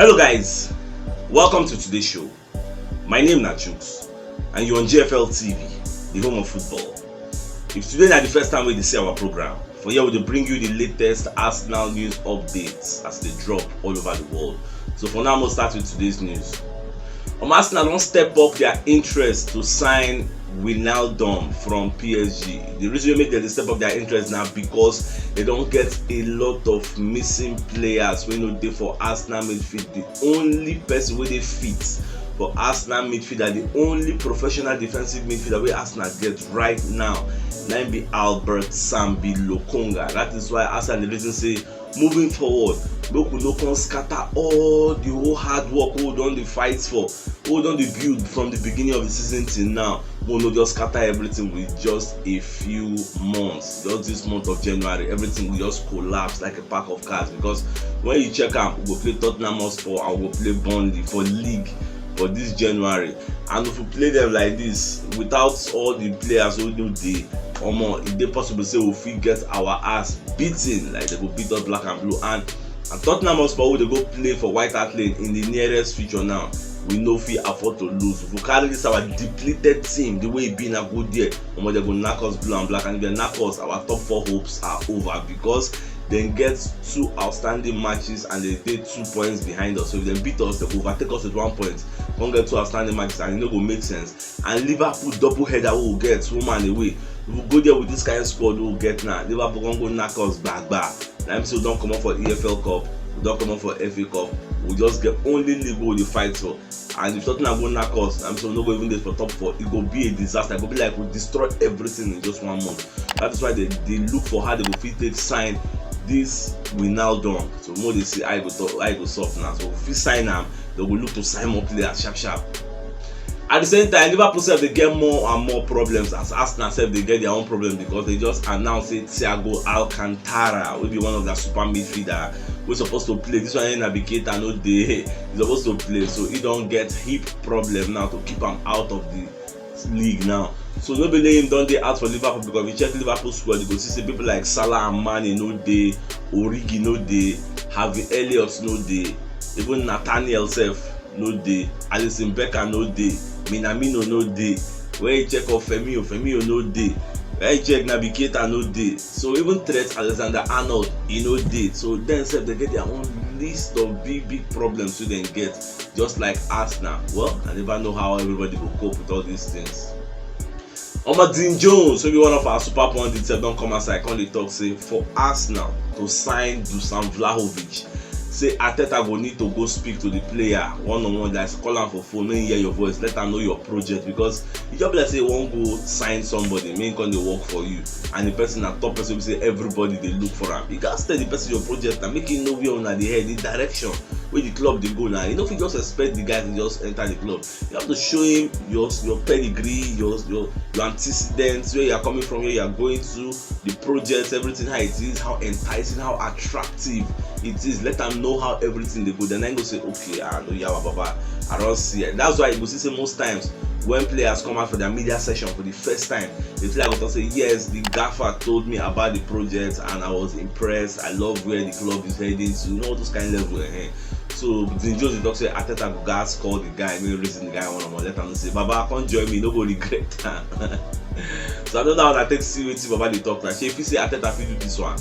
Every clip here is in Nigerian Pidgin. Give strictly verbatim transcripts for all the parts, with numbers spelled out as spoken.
Hello guys, welcome to today's show. My name na Chooks and you're on G F L T V, the home of football. If today na the first time wey you dey see our program, for here we dey bring you the latest Arsenal news updates as they drop all over the world. So for now, we'll start with today's news. Um, Arsenal don step up their interest to sign Wijnaldum from P S G. The reason wey make dem dey step up their interest na because they don get a lot of missing players wey no dey for Arsenal midfield. The only person wey dey fit for Arsenal midfield, the only professional defensive midfielder wey Arsenal get right now, na im be Albert Sambi Lokonga. That is why Arsenal dey reason say moving forward, make we no come scatter all the whole hard work wey we don dey fight for, wey we don dey build from the beginning of the season till now. Make we no just scatter everything with just a few months. Just this month of January, everything will just collapse like a pack of cards, because when you check am, we go play Tottenham Hotspur and we go play Burnley for league for this January. And if we play them like this, without all the players wey no dey, omo, e dey possible say we fit get our ass beaten like they go beat us black and blue. And and Tottenham Hotspur wey dey go play for White Hart Lane in the nearest future now, we no fit afford to lose. If we carry this our depleted team the way e be na go there, omo, they go knack us blue and black. And if they knack us, our top four hopes are over, because dem get two outstanding matches and they dey two points behind us. So if dem beat us, they go overtake us with one point, come get two outstanding matches, and e no go make sense. And Liverpool double header wey we get home and away, if we go there with this kind squad wey we get now, Liverpool come go knack us gbagba. Na im say we don comot for E F L Cup, we don comot for F A Cup, we just get only league wey we dey fight for. And if Tottenham go knack us, na im say we no go even dey for top four. E go be a disaster. E go be like we destroy everything in just one month. That is why they dey look for how they go fit take sign this Wijnaldum. So make we dey see how e go talk, how e go soft now. So if we fit sign am, they go look to sign more players sharp sharp. At the same time, Liverpool sef dey get more and more problems as Arsenal sef dey get their own problem, because they just announce say Thiago Alcantara, wey be one of their super midfielder, wey suppose to play. This one na be Keita no dey, e suppose to play. So e don get hip problem now to keep am out of the league now. So no be only him don dey out for Liverpool, because if you check Liverpool squad, you go see say people like Salah and Mane no dey, Origi no dey, Harvey Elliott no dey, even Nathaniel sef no dey, Alisson Becker no dey, Minamino no dey. Where you check of Firmino, Firmino no dey. Where you check Naby Keita no dey. So even Trent Alexander-Arnold, e no dey. So dem sef dey get their own list of big big problems wey dem get, just like Arsenal. Well, I never know how everybody go cope with all these things. Omo, Dean Jones, wey be one of our super pundits sef, don come outside come dey talk say for Arsenal to sign Dusan Vlahovic, say Arteta go need to go speak to the player one on one, like call am for phone, make him hear your voice, let am know your project, because e just be like say you wan go sign somebody, make him come dey work for you, and the person na top person wey be say everybody dey look for am. You gats tell the person your project and make him know where una dey head, the direction wey the club dey go. Now you no fit just expect the guy to just enter the club. You have to show him your your pedigree, your your your antecedents, where you are coming from, where you are going to, the project, everything, how it is, how enticing, how attractive it is. Let am know how everything dey go. Then I go say, okay, ah, no yawa, baba, I don see it. That's why you go see say most times when players come out for their media session for the first time, the player go talk say, yes, the gaffer told me about the project and I was impressed. I love where the club is heading to. You know, all those kind of level. Eh. So Dean Jones dey talk say Arteta go gats call the guy, make reason the guy one on one, let am know say, baba, come join me, no go regret am. So I don't know how I take see wetin baba dey talk now. Shey if you say Arteta fit do this one.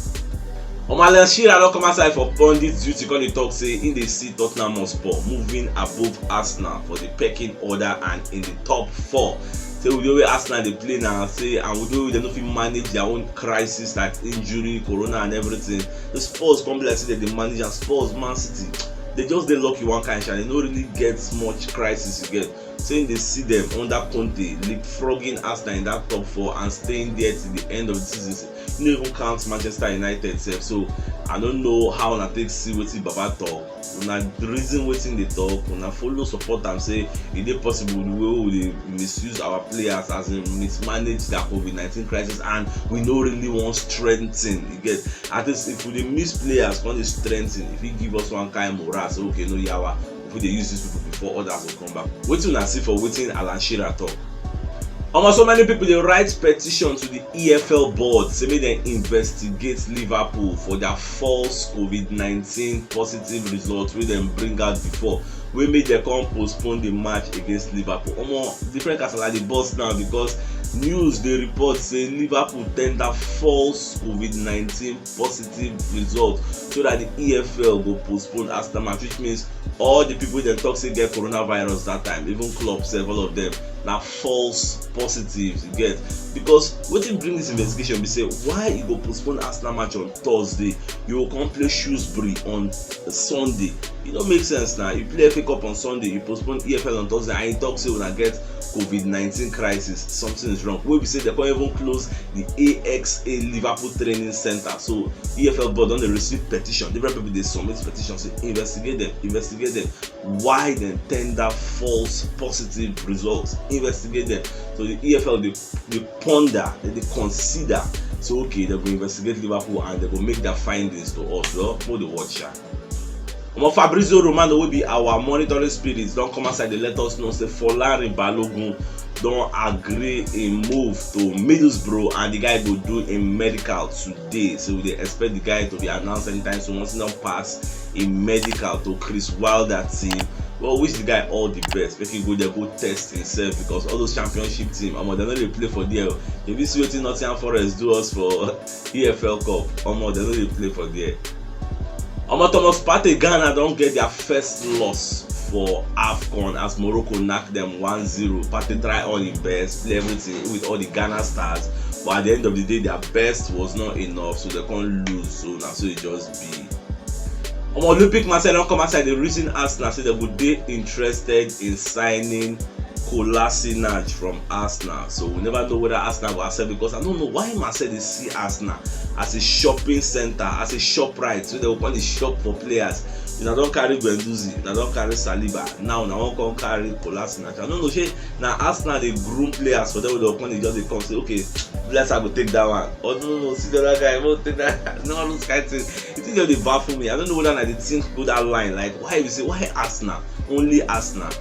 Omo, Alan Shearer don come outside for pundit duty, come dey talk say he dey see Tottenham Hotspur moving above Arsenal for the pecking order and in the top four. Say with the way Arsenal dey play now, say, and with the way dem no fit manage their own crisis like injury, corona and everything, the Spurs come be like say dem dey manage am. Spurs, Man City, they just dey lucky one kind sha. They no really get much crisis again. Say they see them under Conte leapfrogging Arsenal in that top four and staying there till the end of the season. You no even count Manchester United sef. So I don't know how una take see wetin Baba talk. Una reason wetin dey talk. Una follow support am say e dey possible the way we dey misuse our players, as in mismanage their COVID nineteen crisis, and we no really wan strengthen. You get, at least if we dey miss players, come dey strengthen, e fit give us one kind morale. So okay, no yawa, we fit dey use these people before others go come back. Wetin una see for wetin Alan Shearer talk? Omo, so many people dey write petition to the E F L board say make dem investigate Liverpool for their false COVID nineteen positive result wey dem bring out before, wey make dem come postpone the match against Liverpool. Omo, different kasala dey burst now because news dey report say Liverpool tender false COVID nineteen positive result so that the E F L go postpone Arsenal match, which means all the people dem talk say get coronavirus that time, even Klopp sef, all of them na false positives, you get. Because wetin bring this investigation be say, why you go postpone Arsenal match on Thursday, you go come play Shrewsbury on Sunday? E no make sense na. You play F A Cup on Sunday, you postpone E F L on Thursday, and you talk say una get COVID nineteen crisis, something is wrong. Wey be say dem come even close the A X A Liverpool training center. So E F L board don dey receive petition, different people dey submit petition say investigate them, investigate them. Why dem tender false positive results? Investigate them. So the E F L dey dey ponder, dem dey consider. So okay, dem go investigate Liverpool and dem go make their findings to us. Well, make we dey watch am. Omo, Fabrizio Romano, wey be our monitoring spirit, don come outside dey let us know say Folarin Balogun don agree im move to Middlesbrough and the guy go do im medical today. So we dey expect the guy to be announced anytime soon once he don pass im medical to Chris Wilder team. Well, wish the guy all the best. Make he go there, go test himself, because all those championship team, omo, dem no dey play for there o. If you see wetin Nottingham Forest do us for E F L Cup, omo, dem no dey play for there. Omo, Thomas Partey, Ghana don get their first loss for AFCON as Morocco knack them one zero. Partey try all him best, play everything with all the Ghana stars, but at the end of the day, their best was not enough, so dem come lose. So na so e just be. Omo, Olympique Marseille don come outside dey reason Arsenal say dem go dey interested in signing Kolasinac from Arsenal. So we never know whether Arsenal go accept, because I no know why Marseille dey see Arsenal as a shopping center, as a Shoprite, so dem go come dey shop for players. Una don carry Guendouzi, una don carry Saliba, now una wan come carry Kolasinac. I no know, shey na Arsenal dey groom players for dem, wey dem come dey just dey come say, okay, bless, I go take that one. Or no, no, no, see the other guy, I go take that. No, all those kind things. The thing just dey baffle me. I don't know whether na the thing go that line. Like, why you say, why Arsenal? Only Arsenal.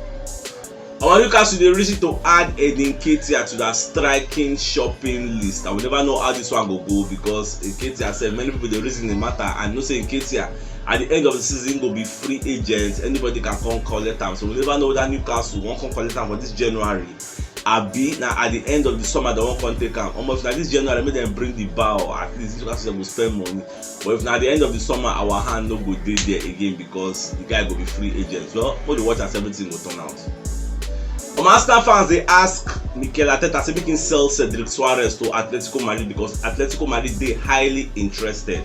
Our Newcastle dey reason to add Eddie Nketiah to that striking shopping list. I will never know how this one go go, because Nketiah sef, many people dey reason the matter and know say Nketiah at the end of the season go be free agent. Anybody can come collect am. So we never know whether Newcastle wan come collect am for this January. Abi na at the end of the summer dem wan come take am. Omo, if na this January, make dem bring the bow. At least Newcastle go spend money. But if na at the end of the summer, our hand no go dey there again, because the guy go be free agent. Well, make we dey watch as everything go turn out. Omo, Arsenal fans dey ask Mikel Arteta say make him sell Cedric Soares to Atletico Madrid, because Atletico Madrid dey highly interested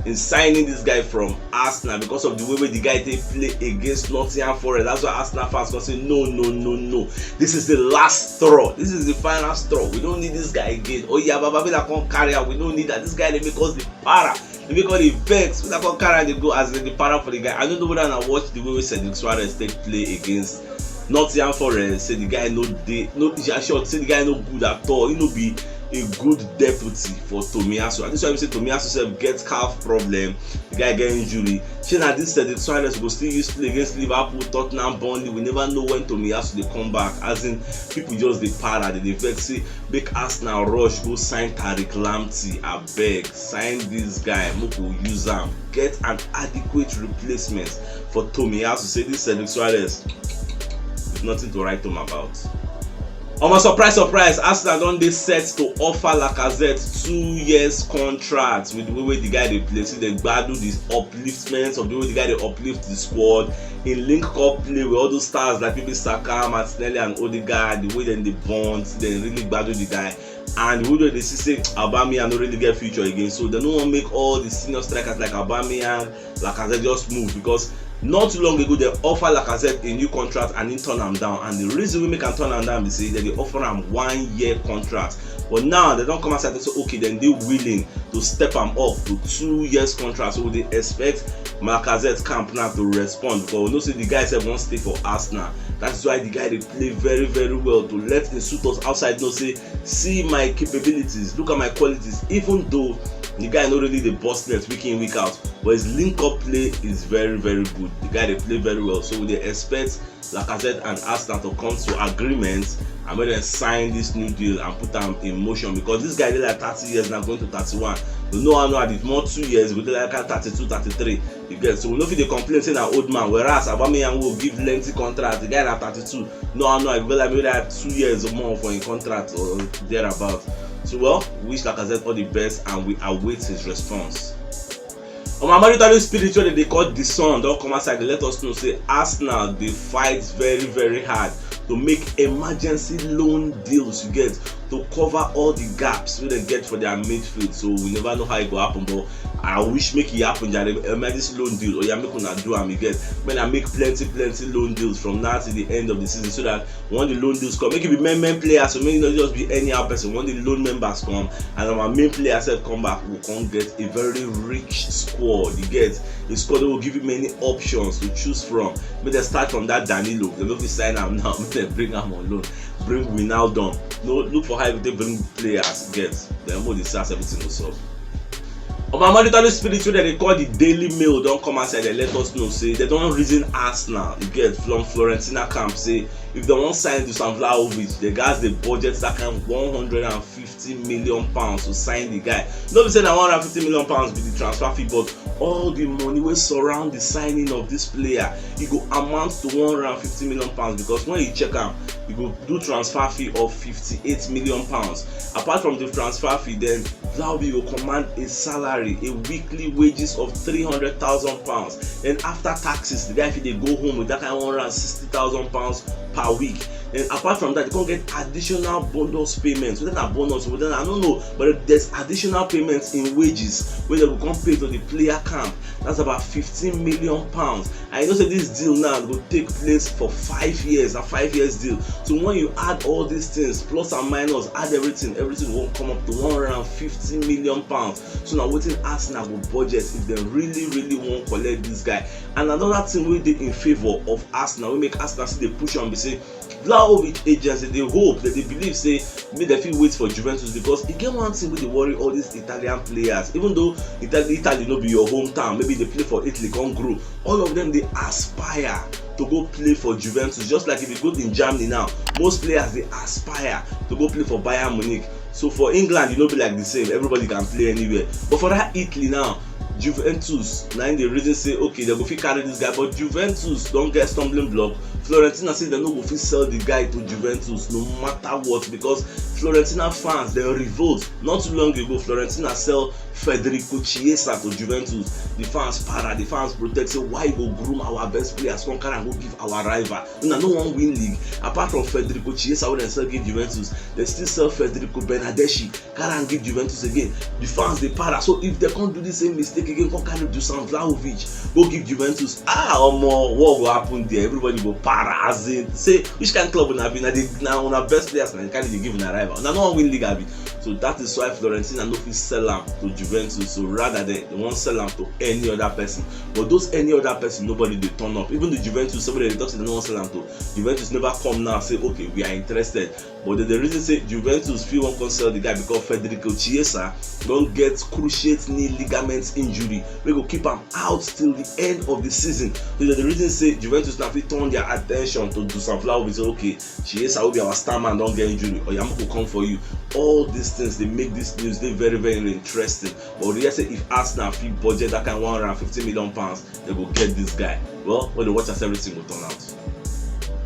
in signing this guy from Arsenal because of the way wey the guy take play against Nottingham Forest. That's why Arsenal fans come say, no, no, no, no. This is the last straw. This is the final straw. We don't need this guy again. Oh yeah, Baba Villa come carry am. We don't need that. This guy dey make us the para. Dey make us the vex. We come carry am dey go as the para for the guy. I don't know whether una watch the way wey Cedric Soares take play against Nottingham Forest. Say the guy no dey, no, in short, say the guy no good at all. He no be a good deputy for Tomiyasu. And this why we say Tomiyasu sef get calf problem. The guy get injury. Shey na this Cedric Soares go still use play against Liverpool, Tottenham, Burnley? We never know when Tomiyasu dey come back. As in, people just dey para, dem dey vex say make Arsenal rush go sign Tariq Lamptey. Abeg, sign this guy, make we use am. Get an adequate replacement for Tomiyasu. Say this Cedric Soares is nothing to write home about. Omo, surprise, surprise, Arsenal don dey set to offer Lacazette two years contract. With the way wey the guy dey play, see, dem gbadu the upliftment of the way the guy dey uplift the squad. In link up play with all those stars like maybe Saka, Martinelli and Odegaard, the way dem dey bond, dem really gbadu the guy. And the way wey dem see say Aubameyang no really get future again, so dem no wan make all the senior strikers like Aubameyang, Lacazette just move, because not too long ago dem offer Lacazette a new contract and he turn am down. And the reason wey make am turn am down be say dem dey offer am one year contract, but now dem don come outside and say okay, dem dey willing to step am up to two years contract. So we dey expect Lacazette camp now to respond, because we know say the guy sef wan stay for Arsenal. That is why the guy dey play very, very well, to let the suitors outside know say, see my capabilities, look at my qualities. Even though the guy no really dey burst net week in, week out, But his link-up play is very, very good. The guy dey play very well. So we dey expect Lacazette and Arsenal to come to agreement and make dem sign this new deal and put am in motion, because this guy dey like thirty years now, going to thirty-one. We know how now, the more two years, we dey like thirty-two, thirty-three. You get? So we no fit dey complain say na old man. Whereas Aubameyang will give lengthy contract. The guy na thirty-two. No, no, I feel like maybe that two years or more for him contract or thereabout. So, well, wish Lacazette all the best and we await his response. On my monitoring spirit, wey dem dey call The Sun, don come outside, dey let us know say Arsenal dey fight very, very hard to make emergency loan deals, you get, to cover all the gaps wey dem get for their midfield. So we never know how e go happen, but I wish make e happen, jare. Emergency loan deal, oya, make una do am, you get. Make una make plenty, plenty loan deals from now till the end of the season, so that when the loan deals come, make it be main, main players, so make e no just be anyhow person. When the loan members come and our main players sef come back, we come get a very rich squad. You get? A squad wey will give you many options to choose from. Make dem start from that Danilo. Dem no fit sign am now. Make dem bring am on loan. Bring Wijnaldum. No, look for how you take bring players, get. Then we dey see as everything go solve. On my monitoring spirit, wey dem dey call The Daily Mail, don come outside, dem let us know say dem don reason Arsenal, you get, from Fiorentina camp, say if dem wan sign Dusan Vlahovic, dem gats dey budget that kind one hundred and fifty million pounds to sign the guy. No be say na one hundred and fifty million pounds be the transfer fee, but all the money wey surround the signing of this player, e go amount to one hundred and fifty million pounds, because when you check am, you go do transfer fee of fifty-eight million pounds. Apart from the transfer fee, then Vlahovic go command a salary, a weekly wages of three hundred thousand pounds. Then after taxes, the guy fit dey go home with that kind one hundred and sixty thousand pounds per week. Then apart from that, you come get additional bonus payments. Whether na bonus, whether na, I don't know, but there's additional payments in wages wey dem go come pay to the player camp. That's about fifteen million pounds. And you know say this deal now go take place for five years, a five years deal. So when you add all these things, plus and minus, add everything, everything go come up to one hundred and fifty million pounds. So na wetin Arsenal go budget if dem really, really wan collect this guy. And another thing wey dey in favour of Arsenal, wey make Arsenal still dey push on, be say Vlahovic agents, dem dey hope, dem dey believe say make dem fit wait for Juventus, because e get one thing wey dey worry all these Italian players. Even though Italy, Italy no be your hometown, maybe you dey play for Italy, come grow, all of them dey aspire to go play for Juventus. Just like if you go in Germany now, most players dey aspire to go play for Bayern Munich. So for England, e no be like the same. Everybody can play anywhere. But for that Italy now, Juventus na im dey reason say, okay, dem go fit carry this guy, but Juventus don get stumbling block. Fiorentina say dem no go fit sell the guy to Juventus no matter what, because Fiorentina fans, dem revolt. Not too long ago, Fiorentina sell Federico Chiesa to Juventus. The fans para, the fans protest, say, "Why you go groom our best players, come carry am go give our rival? Una no wan win league." Apart from Federico Chiesa wey dem sell give Juventus, dem still sell Federico Bernardeschi, carry am give Juventus again. The fans dey para. So if dem come do the same mistake again, come carry Dusan Vlahovic go give Juventus, ah, omo, what go happen there? Everybody go para. As in, say, which kind club una be? Na the, na una best players na carry dey give una rival. Una no wan win league, abi? So that is why Fiorentina no fit sell am to Juventus. So rather, dem wan sell am to any other person. But those any other person, nobody dey turn up. Even the Juventus, somebody dey talk say dem no wan sell am to. Juventus never come now say, "Okay, we are interested." But dem dey reason say Juventus fit wan come sell the guy because Federico Chiesa don get cruciate knee ligament injury wey go keep am out till the end of the season. So dem dey reason say Juventus now fit turn their attention to Dusan Vlahovic, say, "Okay, Chiesa wey be our star man don get injury, oya, make we come for you." All these things dey make this news dey very, very interesting. But we hear say if Arsenal fit budget that kind one hundred and fifty million pounds, dem go get this guy. Well, we dey watch as everything go turn out.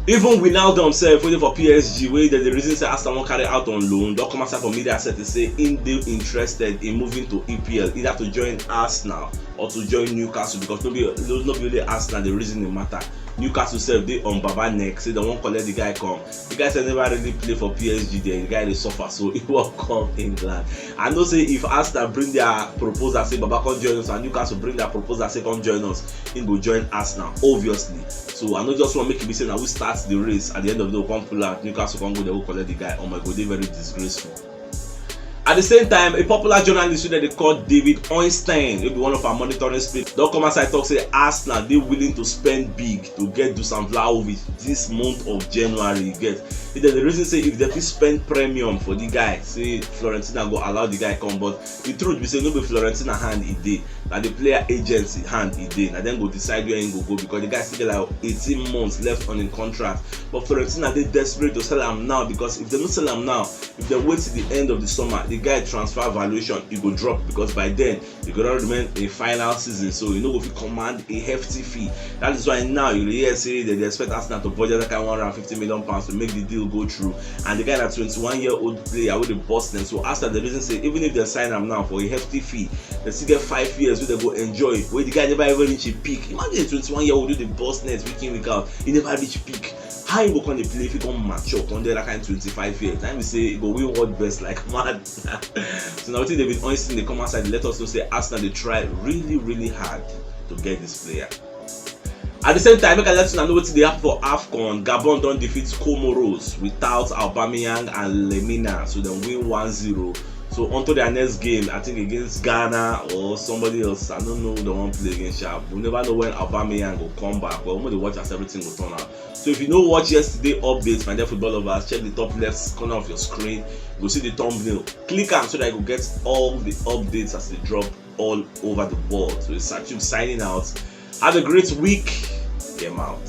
Even Wijnaldum sef, wey dey for P S G, wey dem dey reason say Arsenal wan carry out on loan, don come outside for media set to say im dey interested in moving to E P L, either to join Arsenal or to join Newcastle, because no be, no be only Arsenal dey reason the matter. Newcastle sef dey on Baba neck, say dem wan collect the guy come. The guy sef never really play for P S G there, the guy dey suffer, so he wan come England. I know say if Arsenal bring their proposal, say, "Baba, come join us," and Newcastle bring their proposal, say, "Come join us," he go join Arsenal, obviously. So I no just wan make e be say na we start the race, at the end of the day we come pull out, Newcastle come go there go collect the guy. Omo, e go dey very disgraceful. At the same time, a popular journalist wey dem dey call David Ornstein, wey be one of our monitoring spirit, don come outside talk say Arsenal dey willing to spend big to get Dusan Vlahovic this month of January. You get? If dem dey reason say if dem fit spend premium for the guy, say Fiorentina go allow the guy come. But the truth be say no be Fiorentina hand e dey. Na the player agency hand e dey, na dem go decide where im go go, because the guy still get like eighteen months left on im contract. But Fiorentina dey desperate to sell am now, because if dem no sell am now, if dem wait till the end of the summer, the guy transfer valuation e go drop, because by then e go don remain im final season, so e no go fit command a hefty fee. That is why now you dey hear say dem dey expect Arsenal to budget that kind one hundred and fifty million pounds to make the deal go through. And the guy na twenty-one year old player wey dey burst nets, so Arsenal dey reason say even if dem sign am now for a hefty fee, dem still get five years wey dem go enjoy, wey the guy never even reach im peak. Imagine a twenty-one year old wey dey burst nets week in, week out, e never reach peak. How e go come dey play if e come mature, come dey that kind twenty-five years? Na im be say e go win world best like mad. So na wetin David Ornstein dey come outside dey let us know say Arsenal dey try really, really hard to get this player. At the same time, make I let una know wetin dey happen for AFCON. Gabon don defeat Comoros without Aubameyang and Lemina, so dem win one zero. So onto their next game, I think against Ghana or somebody else. I don't know who dem wan play against sha. We never know when Aubameyang go come back. But we dey watch as everything go turn out. So if you no watch yesterday updates, my dear football lovers, check the top left corner of your screen. You go see the thumbnail. Click am so that you go get all the updates as they drop all over the world. So it's Sachuk signing out. Have a great week. Game out.